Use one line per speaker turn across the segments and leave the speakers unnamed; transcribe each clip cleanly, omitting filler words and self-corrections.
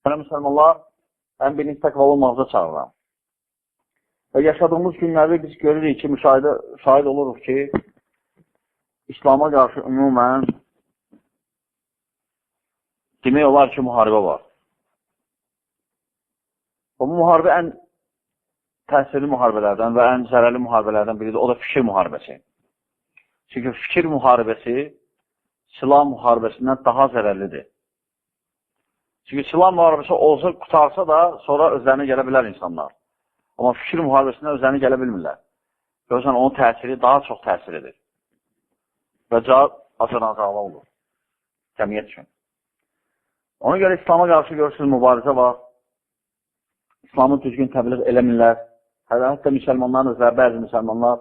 Mənə müsəlmanlar, ən birinci təqvalı olmağıza çağırıram. Və yaşadığımız günlərdə biz görürük ki, müşahidə, şahid oluruq ki, İslama qarşı ümumən demək olar ki, müharibə var. Və bu müharibə ən təsirli müharibələrdən və ən zərərli müharibələrdən biridir. O da fikir müharibəsi. Çünki fikir müharibəsi silah müharibəsindən daha zərərlidir. Çünki silah müharibəsi olsa, qutarsa da sonra özlərinə gələ bilər insanlar. Amma fikir müharibəsindən özlərinə gələ bilmirlər. Görürsən, onun təsiri daha çox təsir edir. Və cavab acınacaqlı olur cəmiyyət üçün. Ona görə İslama qarşı görürsünüz, mübarizə var. İslamı düzgün təbliğ eləmirlər. Hətta müsəlmanların özləri, bəzi müsəlmanlar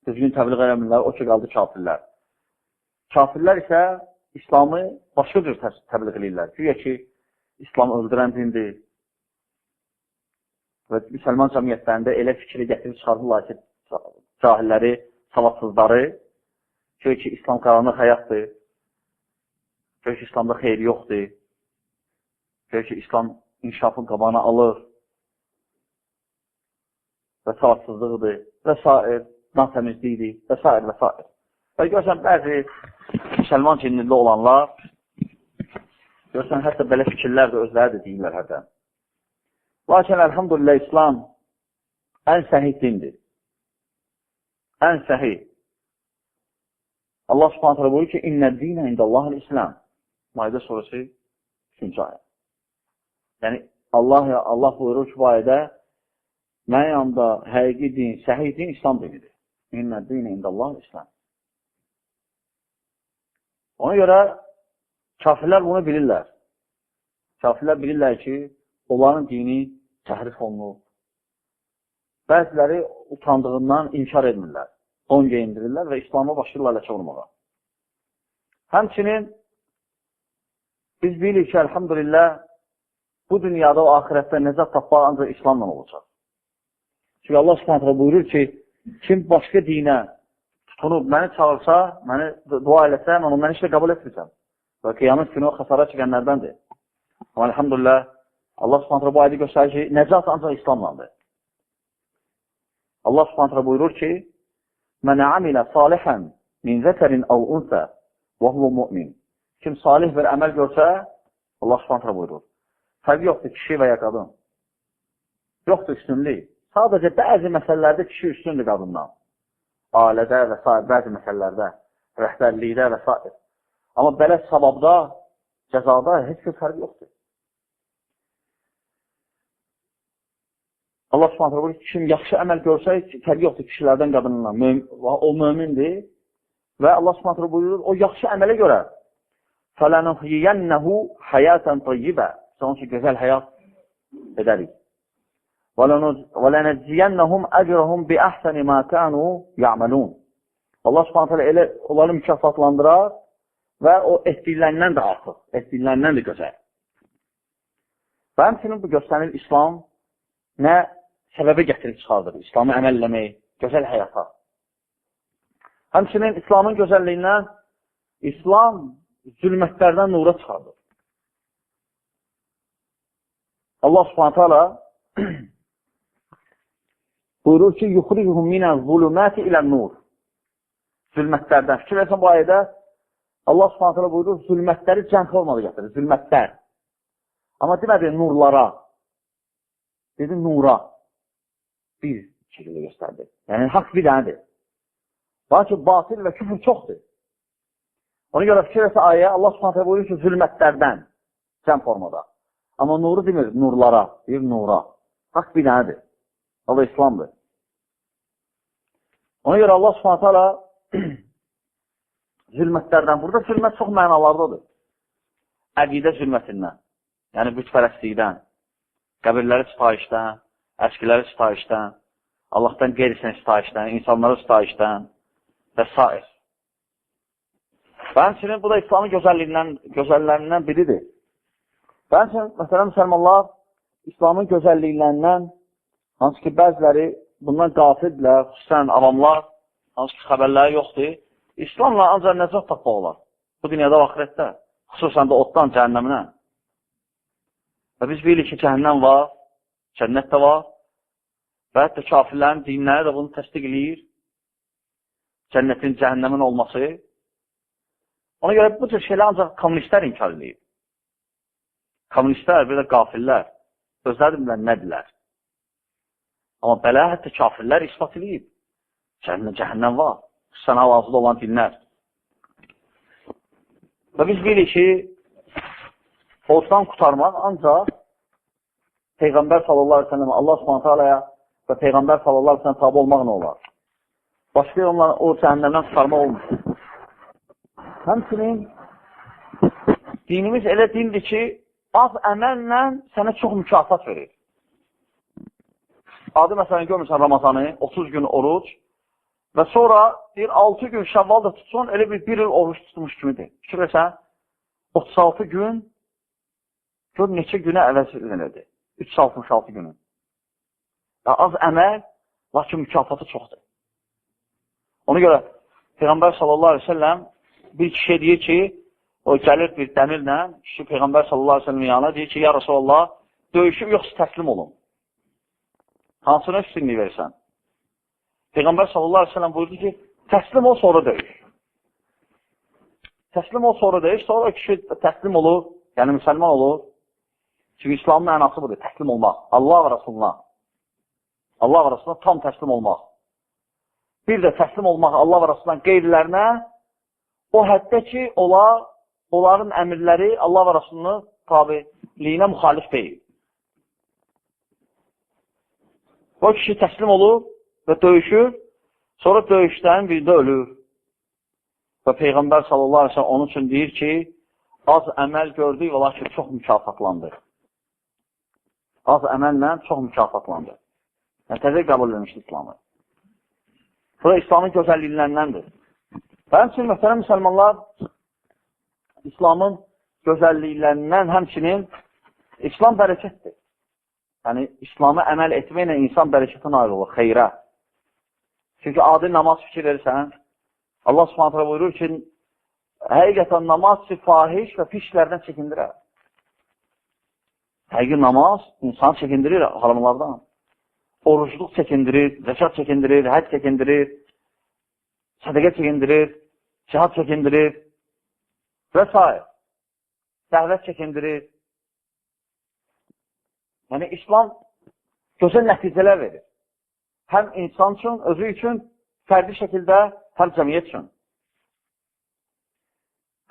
düzgün təbliğ eləmirlər, o ki qaldı kafirlər. Kafirlər isə İslamı başqa cür təbliğ eləyirlər. Güya ki, İslam öldürən dindir. Və müsəlman cəmiyyətlərində elə fikri gətirib çıxarırlar ki, cahilləri, savadsızları, güya ki, İslam qaranlıq həyatdır, güya ki, İslamda xeyir yoxdur, güya ki, İslam inkişafın qabağını alır və savadsızlığıdır və s. natəmizlikdir və s. və s. Və görürsən, bəzi müsəlman cinlində olanlar, görürsən, hətta belə fikirlər də özləri də deyirlər hətta. Lakin, əlhamdülillah, İslam ən səhih dindir. Ən səhih. Allah subhanət hələ buyurur ki, İnnə dinə indəllahil İslam. Maidə surəsi 3-cü ayə. Yəni, Allah buyurur ki, bu ayədə mənim yanımda həqiqi din, səhih din İslam dinidir. İnnə dinə indəllahil İslam. Ona görə kafirlər bunu bilirlər. Kafirlər bilirlər ki, onların dini təhrif olunub. Bəziləri utandığından inkar etmirlər. Don geyindirirlər və İslama başlayırlar ləkə vurmağa. Həmçinin biz bilirik ki, əlhamdülillah, bu dünyada o axirətdə nəcat tapmaq ancaq İslamla olacaq. Çünki Allah subhanətlə buyurur ki, kim başqa dinə tutunub məni çağırsa, məni dua eləsə, mən ondan heç də qəbul etmirəm. Və qiyamət günü o xəsarət çəkənlərdəndir. Amma əlhamdülillah, Allah subhanətlə bu ayədə göstərir ki, nəcat ancaq İslamlandır. Allah subhanətlə buyurur ki, Mən amilə salihən min zəkərin əv unsə və huvə mümin. Kim salih bir əməl görsə, Allah subhanətlə buyurur. Fərqi yoxdur kişi və ya qadın. Yoxdur üstünlük. Sadəcə bəzi məsələlərdə kişi üstündür qadından. Ailədə və s. bəzi məsələlərdə, rəhbərlikdə və s. Amma belə savabda, cəzada heç bir fərq yoxdur. Allah subhanətə buyurur ki, kim yaxşı əməl görsə, fərqi yoxdur kişilərdən, qadından. O mömindir və Allah subhanətə buyurur, o yaxşı əmələ görə فَلَنُحْيِيَنَّهُ حَيَاتًا طَيِّبًا Onun üçün gözəl həyat edərik. وَلَنَجْزِيَنَّهُمْ أَجْرَهُمْ بِأَحْسَنِ مَا كَانُوا يَعْمَلُونَ Allah subhanətə elə onları mükafatlandırar və o etdiklərindən də artıq, etdiklərindən də gözəl. Və həmçinin bu göstərir İslam nə səbəbə gətirib çıxardır. İslamı əməl eləmək, gözəl həyata. Həmçinin İslamın gözəlliyindən İslam zülmətlərdən nura çıxardır. Allah subhanətə ala buyurur ki, yuxricuhum minəz-zuluməti ilən-nur. Zülmətlərdən. Fikir versən bu ayədə Allah subhanətə ala buyurur, zülmətləri cəm formada gətirir, zülmətlər. Amma demədi nurlara, dedi nura. Bir şəkildə göstərdi. Yəni, haqq bir dənədir. Lakin batil və küfür çoxdur. Ona görə fikir versə ayə, Allah subhanətə buyurur ki, zülmətlərdən, cəm formada. Amma nuru demir, nurlara, deyir nura. Haqq bir dənədir. O da İslamdır. Ona görə Allah subhanətə ala zülmətlərdən, burada zülmət çox mənalardadır. Əqidə zülmətindən, yəni bütpərəstlikdən, qəbirləri sitayişdən, əskiləri sitayişdən, Allahdan qeyrisinə sitayişdən, insanları sitayişdən və s. Və həmçinin bu da İslamın gözəllərindən biridir. Və həmçinin, məsələn, müsəlmanlar İslamın gözəlliklərindən, hansı ki, bəziləri bundan qafildirlər, xüsusən avamlar, hansı ki, xəbərləri yoxdur, İslamla ancaq nəcat tapmaq olar. Bu dünyada və axirətdə, xüsusən də oddan, cəhənnəmdən. Və biz bilirik ki, cəhənnəm var, cənnət də var və hətta kafirlərin dinləri də bunu təsdiq eləyir. Cənnətin, cəhənnəmin olması. Ona görə bu cür şeylər ancaq kommunistlər inkar eləyir. Kommunistlər, bir də qafillər, özləri bilirlər nədirlər. Amma belə hətta kafirlər isbat eləyib. Cəhənnəm, cəhənnəm var. Xüsusən hal-hazırda olan dinlər. Və biz bilirik ki, oddan qurtarmaq ancaq Peyğəmbər sallallahu aleyhi ve sellem, Allah subhanətə alaya və Peyğəmbər sallallahu aleyhi ve sellem tabi olmaqla olar. Başqa yolla o cəhənnəmdən qurtarmaq olmur. Həmçinin dinimiz elə dindir ki, az əməllə sənə çox mükafat verir. Adi məsələn, görmürsən Ramazanı, 30 gün oruc və sonra deyir, 6 gün şəvval da tutsun, elə bir il oruc tutmuş kimidir. Fikir versən, 36 gün, gör neçə günə əvəz edilirdi. 366 günü. Və az əməl, lakin mükafatı çoxdur. Ona görə Peyğəmbər sallallahu aleyhi ve sellem bir kişiyə deyir ki, o gəlir bir dəmirlə, kişi Peyğəmbər sallallahu aleyhi ve sellem'in yanına deyir ki, ya Rasulallah, döyüşüm yoxsa təslim olun. Hansına üstünlük verirsən? Peyğəmbər sallallahu aleyhi ve sellem buyurdu ki, təslim ol, sonra döyüş. Təslim ol, sonra döyüş. Sonra o kişi təslim olur, yəni müsəlman olur. Çünki İslamın mənası budur, təslim olmaq. Allah və Rasuluna. Allah və Rasuluna tam təslim olmaq. Bir də təslim olmaq Allah və Rasulundan qeyrilərinə, o həddə ki, onların əmirləri Allah və Rasulunun tabiliyinə müxalif deyil. O kişi təslim olur və döyüşür, sonra döyüşlərin birində ölür. Və Peyğəmbər sallallahu aleyhi ve sellem onun üçün deyir ki, az əməl gördük və lakin çox mükafatlandı. Az əməllə çox mükafatlandı. Yəni, təzə qəbul edilmişdi İslamı. Bu da İslamın gözəlliklərindəndir. Və həmçinin, möhtərəm müsəlmanlar, İslamın gözəlliklərindən həmçinin İslam bərəkətdir. Yəni, İslamı əməl etməklə insan bərəkətə nail olur, xeyrə. Çünki adi namaz fikir verirsən, Allah subhanət hala buyurur ki, həqiqətən namaz fahiş və pis işlərdən çəkindirər. Həqiqi namaz insanı çəkindirir haramlardan. Orucluq çəkindirir, zəkat çəkindirir, həcc çəkindirir, sədəqə çəkindirir, cihad çəkindirir və s. Dəvət çəkindirir. Yəni, İslam gözəl nəticələr verir. Həm insan üçün, özü üçün, fərdi şəkildə, həm cəmiyyət üçün.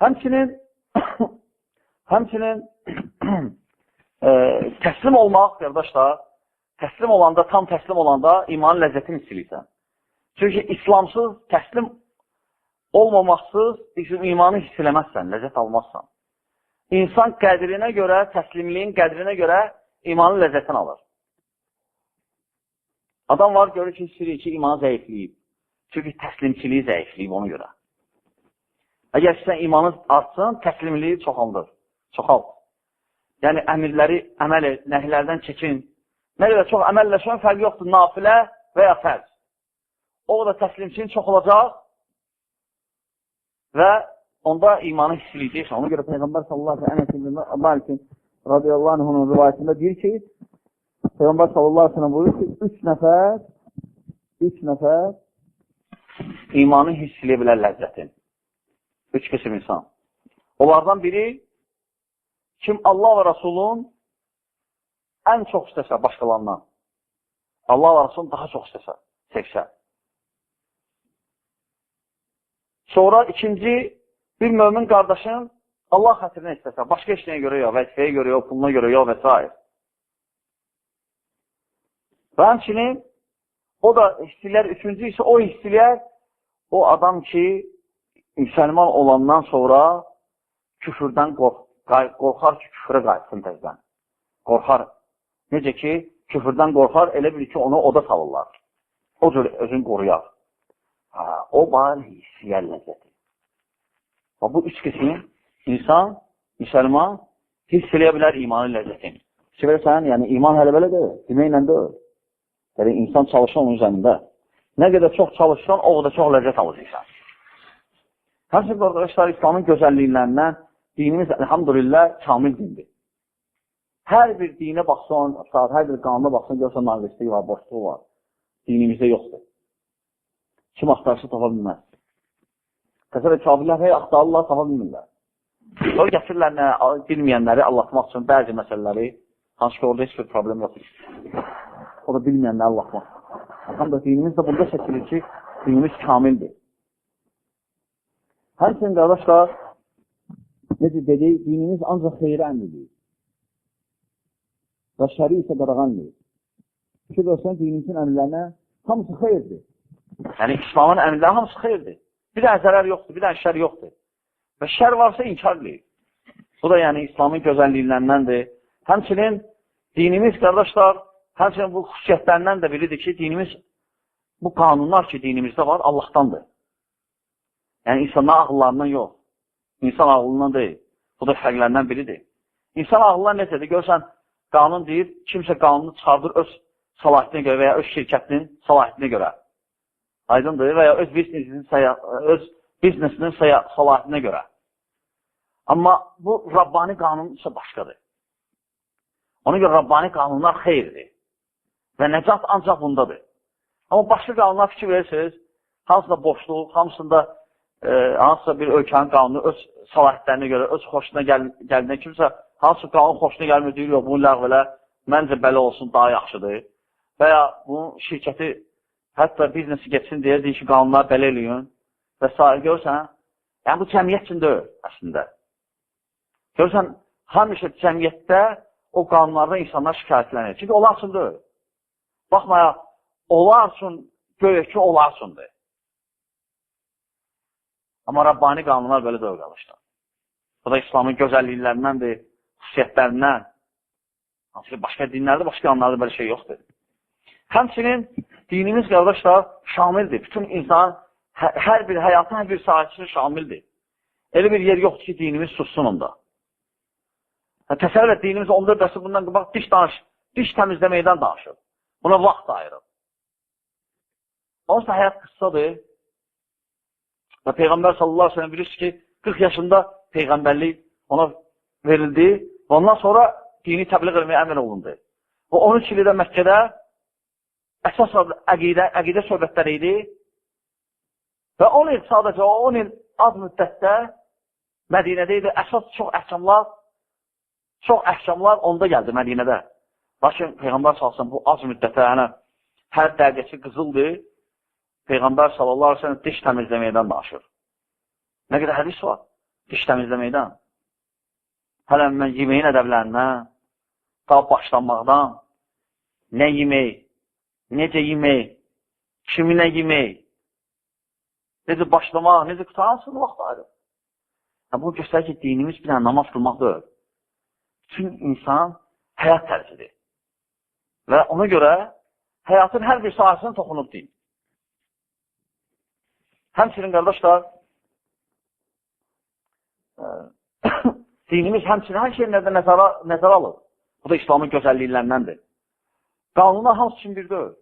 Həmçinin təslim olmaq, qardaşlar, təslim olanda, tam təslim olanda imanın ləzzətini hiss eləyirsən. Çünki İslamsız, təslim olmamaqsız imanı hiss eləməzsən, ləzzət almazsan. İnsan qədrinə görə, təslimliyin qədrinə görə imanın ləzzətini alır. Adam var, görür ki, hiss eləyir ki, imanı zəifləyib. Çünki təslimçiliyi zəifləyib ona görə. Əgər sən imanı artsın, təslimliyi çoxaldır. Çoxalt. Yəni, əmirləri əməl et, nəhlərdən çəkin. Nə qədər çox əməlləşən fərqi yoxdur, nafilə və ya fərz. O da təslimçinin çox olacaq və onda imanı hiss eləyəcəksən. Ona görə Peyğəmbər sallallahu aleyhi ve sellem Malikin radiyallahu anh'ın rivayətində deyir ki, Peyğəmbər sallallahu aleyhi ve sellem buyurur ki, üç nəfər imanı hiss eləyə bilər ləzzətin. Üç qism insan. Onlardan biri, kim Allah və Rasulun ən çox istəsə başqalarından, Allah və Rasulun daha çox istəsə, sevsə. Sonra ikinci, bir mömin qardaşın Allah xətrinə istəsə, başqa heç nəyə görə yox, vəzifəyə görə yox, puluna görə yox və s. Və həmçinin, o da hissilər, üçüncü isə o hissilər, o adam ki, müsəlman olandan sonra küfürdən qorxar ki, küfrə qayıtsın təzdən. Qorxar. Necə ki, küfürdən qorxar, elə bil ki, onu oda salırlar. O cür özünü qoruyar. Ha, o var hissiyər ləzzəti. Və bu üç qismi insan, müsəlman hiss eləyə bilər imanın ləzzətini. Sevirsən, yəni iman hələ belə deyil, deməklə deyil. Yəni insan çalışır onun üzərində. Nə qədər çox çalışsan, o qədər çox ləzzət alacaqsan. Həmçinin qardaşlar, İslamın gözəlliklərindən dinimiz, elhamdülillah, kamil dindir. Hər bir dinə baxsan, hər bir qanuna baxsan, görsən, naqislik var, boşluq var. Dinimizdə yoxdur. Kim axtarsa tapa bilməz. Təsəvvür, kafirlər hey axtarırlar, tapa bilmirlər. Sonra gətirirlər nə, bilməyənləri allatmaq üçün bəzi məsələləri, hansı ki, orada heç bir problem yoxdur. O da bilməyənləri allatmaq. Həm də dinimiz də bunda seçilir ki, dinimiz kamildir. Həmçinin, qardaşlar, necə dedik, dinimiz ancaq xeyrə əmr edir və şəri isə qadağan edir. Ki, görsən, dinimizin əmrlərinə hamısı xeyirdir. Yəni, İslamın əmrləri hamısı xeyirdir. Bir dənə zərər yoxdur, bir dənə şər yoxdur. Və şər varsa inkar edir. Bu da yəni İslamın gözəlliklərindəndir. Həmçinin dinimiz, qardaşlar, həmçinin bu xüsusiyyətlərindən də biridir ki, dinimiz, bu qanunlar ki, dinimizdə var, Allahdandır. Yəni, insanlar ağıllarından yox. İnsan ağlından deyil. Bu da fərqlərindən biridir. İnsan ağlından necədir? Görsən, qanun deyir, kimsə qanunu çıxardır öz səlahiyyətinə görə və ya öz şirkətinin səlahiyyətinə görə. Aydındır? Və ya öz biznesinin səlahiyyətinə görə. Amma bu Rabbani qanun isə başqadır. Ona görə Rabbani qanunlar xeyirdir. Və nəcat ancaq bundadır. Amma başqa qanunlar fikir verirsiniz, hansında boşluq, hamısında hansısa bir ölkənin qanunu öz səlahiyyətlərinə görə, öz xoşuna gəldiyinə kimsə, hansı qanun xoşuna gəlmir, deyir, yox, bunu ləğv elə, məncə belə olsun, daha yaxşıdır. Və ya bunun şirkəti, hətta biznesi geçsin deyə, deyir ki, qanunlar belə eləyin və s. Görürsən, yəni bu cəmiyyət üçün deyil əslində. Görürsən, həmişə cəmiyyətdə o qanunlardan insanlar şikayətlənir. Çünki onlar üçün deyil. Baxmayaraq, onlar üçün, görək ki, onlar üçündür. Amma Rabbani qanunlar belə deyil, qardaşlar. Bu da İslamın gözəlliklərindəndir, xüsusiyyətlərindən. Hansı ki, başqa dinlərdə, başqa qanunlarda belə şey yoxdur. Həmçinin dinimiz, qardaşlar, şamildir. Bütün insan, hər bir həyatın hər bir sahəsini şamildir. Elə bir yer yoxdur ki, dinimiz sussun onda. Təsəvvür et, dinimiz 14 əsr bundan qabaq diş təmizləməkdən danışır. Buna vaxt ayırır. Onsuz da həyat qıssadır. Və Peyğəmbər sallallahu aleyhi ve sellem bilirsiniz ki, 40 yaşında Peyğəmbərlik ona verildi və ondan sonra dini təbliğ etməyə əmr olundu. Və 13 ildə Məkkədə əsas əqidə söhbətləri idi və 10 il sadəcə, 10 il az müddətdə Mədinədə idi. Əsas çox əhkamlar onda gəldi Mədinədə. Lakin Peyğəmbər sallallahu aleyhi ve sellem bu az müddətə, yəni hər dəqiqəsi qızıldır. Peyğəmbər sallallahu aleyhi ve sellem diş təmizləməkdən danışır. Nə qədər hədis var? Diş təmizləməkdən. Hələ mən yeməyin ədəblərindən, daha başlanmaqdan, nə yemək, necə yemək, kiminə yemək, necə başlamaq, necə qurtarsın, vaxt ayrı. Yəni, bu göstərir ki, dinimiz bir dənə namaz qılmaq deyil. Bütün insan həyat tərzidir. Və ona görə həyatın hər bir sahəsini toxunub din. Həmçinin, qardaşlar, dinimiz həmçinin hər şeyin nəzərə alır. Bu da İslamın gözəlliklərindəndir. Qanunlar hamısı üçün bir deyil.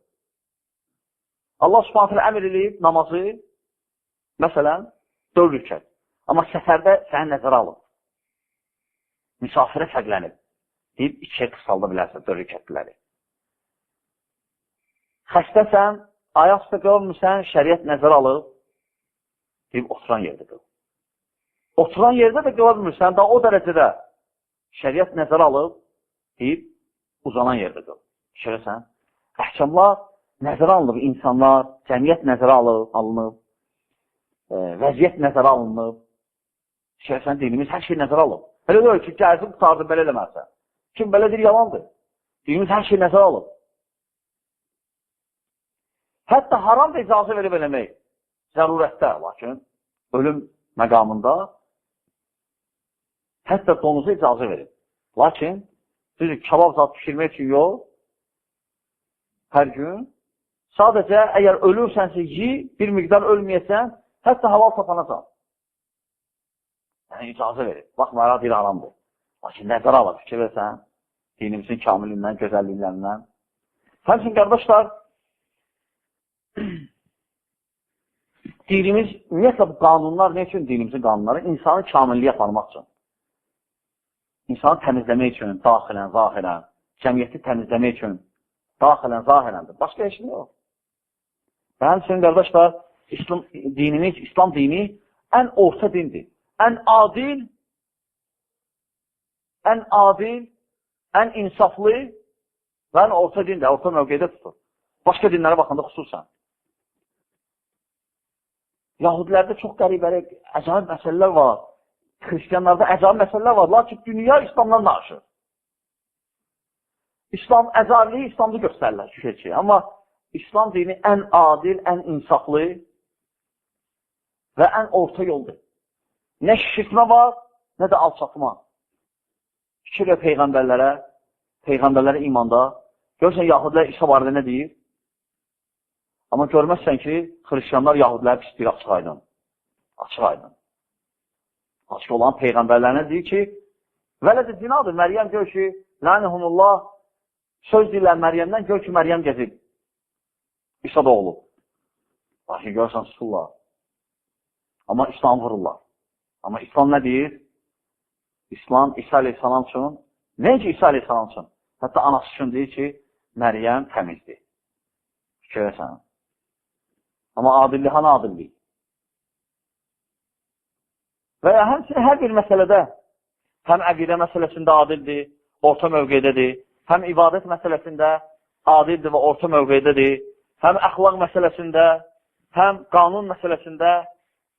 Allah Subhanahu taala əmr eləyib namazı, məsələn, 4 rükət. Amma səfərdə səni nəzərə alır. Misafirə fərqlənib. Deyib, 2-yə qısalda bilərsən 4 rükətləri. Xəstəsən, ayaq üstə görmürsən, şəriət nəzərə alıb, deyib, oturan yerdə qıl. Oturan yerdə də qıla bilmirsən, daha o dərəcədə şəriət nəzərə alıb, deyib, uzanan yerdə qıl. Şərəsən, əhkamlar nəzərə alınıb, insanlar, cəmiyyət nəzərə alınıb, vəziyyət nəzərə alınıb. Şərəsən, dinimiz hər şey nəzərə alıb. Elə deyil ki, gəlsin, qurtardı, belə eləməzsən. Kim belə deyir, yalandır. Dinimiz hər şey nəzərə alıb. Hətta haram da icazə verib eləmək zərurətdə, lakin ölüm məqamında hətta donuza icazə verib. Lakin, düzdür, kabab zat pişirmək üçün yox, hər gün. Sadəcə, əgər ölürsənsə, yi, bir miqdar ölməyəsən, hətta halal tapanacan. Yəni, icazə verib. Baxmayaraq, deyir, haramdır. Lakin nəzərə alır, fikir versən, dinimizin kamilindən, gözəlliklərindən. Həmçinin, qardaşlar, dinimiz, ümumiyyətlə bu qanunlar, nə üçün dinimizin qanunları? İnsanı kamilliyə aparmaq üçün. İnsanı təmizləmək üçün, daxilən, zahirən, cəmiyyəti təmizləmək üçün, daxilən, zahirəndir. Başqa heç nə yox. Və həmçinin, qardaşlar, İslam dinimiz, İslam dini ən orta dindir. Ən adil, ən adil, ən insaflı və ən orta dindir, orta mövqedə tutur. Başqa dinlərə baxanda xüsusən. Yahudilərdə çox qəribəli, əcaib məsələlər var. Xristianlarda əcaib məsələlər var. Lakin dünya İslamdan danışır. İslam, əcabliyi İslamda göstərirlər, şükür ki. Amma İslam dini ən adil, ən insaflı və ən orta yoldur. Nə şişirtmə var, nə də alçatma. Fikir və peyğəmbərlərə, peyğəmbərlərə imanda. Görürsən, yahudilər İsa barədə nə deyir? Amma görməzsən ki, xristianlar yahudiləri pisləyir açıq aydın. Açıq aydın. Açıq olan peyğəmbərlərinə deyir ki, vələd-i zinadır. Məryəm gör ki, lənəhumullah, söz deyirlər Məryəmdən, gör ki, Məryəm gəzib. İsa da oğlu. Lakin görürsən, susurlar. Amma İslam vururlar. Amma İslam nə deyir? İslam İsa aleyhissalam üçün, necə İsa aleyhissalam üçün? Hətta anası üçün deyir ki, Məryəm təmizdir. Görürsən. Amma adillik, hanı adillik? Və ya həmçinin hər bir məsələdə, həm əqidə məsələsində adildir, orta mövqeydədir, həm ibadət məsələsində adildir və orta mövqeydədir, həm əxlaq məsələsində, həm qanun məsələsində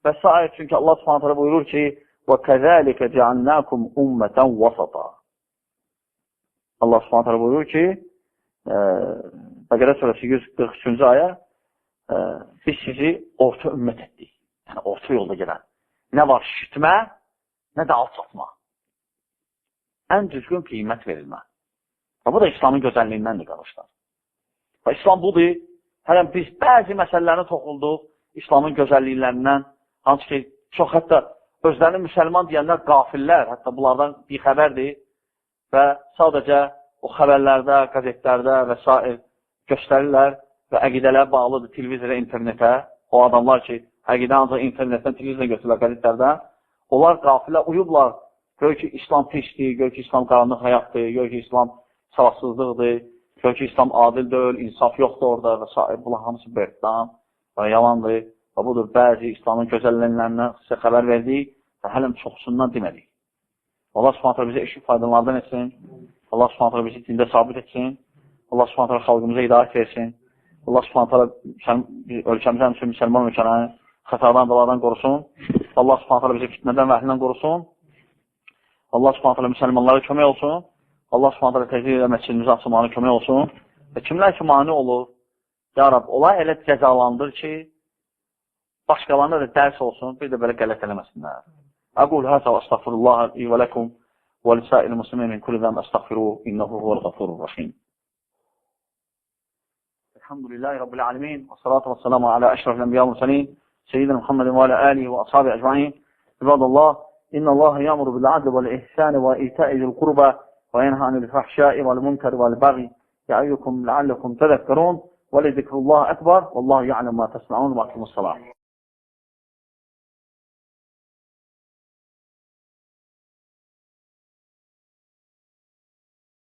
və s. Çünki Allah Subhanahu taala buyurur ki: "Və kəzəlikə cealnakum ummeten vasata." Allah Subhanahu taala buyurur ki, Bəqərə surəsi 143-cü ayə, biz sizi orta ümmət etdik. Yəni orta yolda gedən. Nə var şişirtmə, nə də alçatma. Ən düzgün qiymət verilmə. Və bu da İslamın gözəlliyindəndir, qardaşlar. Və İslam budur. Hələm biz bəzi məsələlərini toxunduq İslamın gözəlliklərindən, hansı ki, çox hətta özlərini müsəlman deyənlər qafillər, hətta bunlardan bixəbərdir və sadəcə o xəbərlərdə, qəzetlərdə və s. göstərirlər və əqidələr bağlıdır televizora, internetə. O adamlar ki, əqidə ancaq internetdən, televizordan götürürlər, qəzetlərdən. Onlar qafillər uyublar. Gör ki, İslam pisdir, gör ki, İslam qaranlıq həyatdır, gör ki, İslam savadsızlıqdır, gör ki, İslam adil deyil, insaf yoxdur orada və s. Bunlar hamısı böhtan və yalandır. Və budur, bəzi İslamın gözəlliklərindən sizə xəbər verdik və hələm çoxsundan demədik. Allah Subhanahu taala bizi eşit faydalardan etsin. Allah Subhanahu taala bizi dində sabit etsin. Allah Subhanahu taala xalqımıza hidayət versin. Allah Subhanahu taala ölkəmizə, həmçinin müsəlman ölkələrini xətadan, beladan qorusun. Allah Subhanahu taala bizi fitnədən və əhlindən qorusun. Allah Subhanahu taala müsəlmanlara kömək olsun. Allah Subhanahu taala tezliklə ilə məscidimizə açılmağına kömək olsun. Və kimlər ki mane olur, ya Rab, onları elə cəzalandır ki, başqalarına da dərs olsun, bir də belə qələt eləməsinlər. Aqul həzə və əstəğfirullah li və ləkum və lisairil muslimin min kulli zənb əstəğfiruhu innehu huvel gafurur rahim. Elhamdülillahi Rabbil alemin və salatu və selamu alə əşrafil enbiya və mursalin seyyidina Muhammedin və alə alihi və ashabihi ecmain. İbadallah, innallaha ya'muru bil adli vel ihsani və ita'i zil qurba və yenha anil fahşai vel munkari vel baghi ya'idhukum la'allakum tadhakkarun. ولذكر الله أكبر والله يعلم ما تصنعون وأقيموا الصلاة.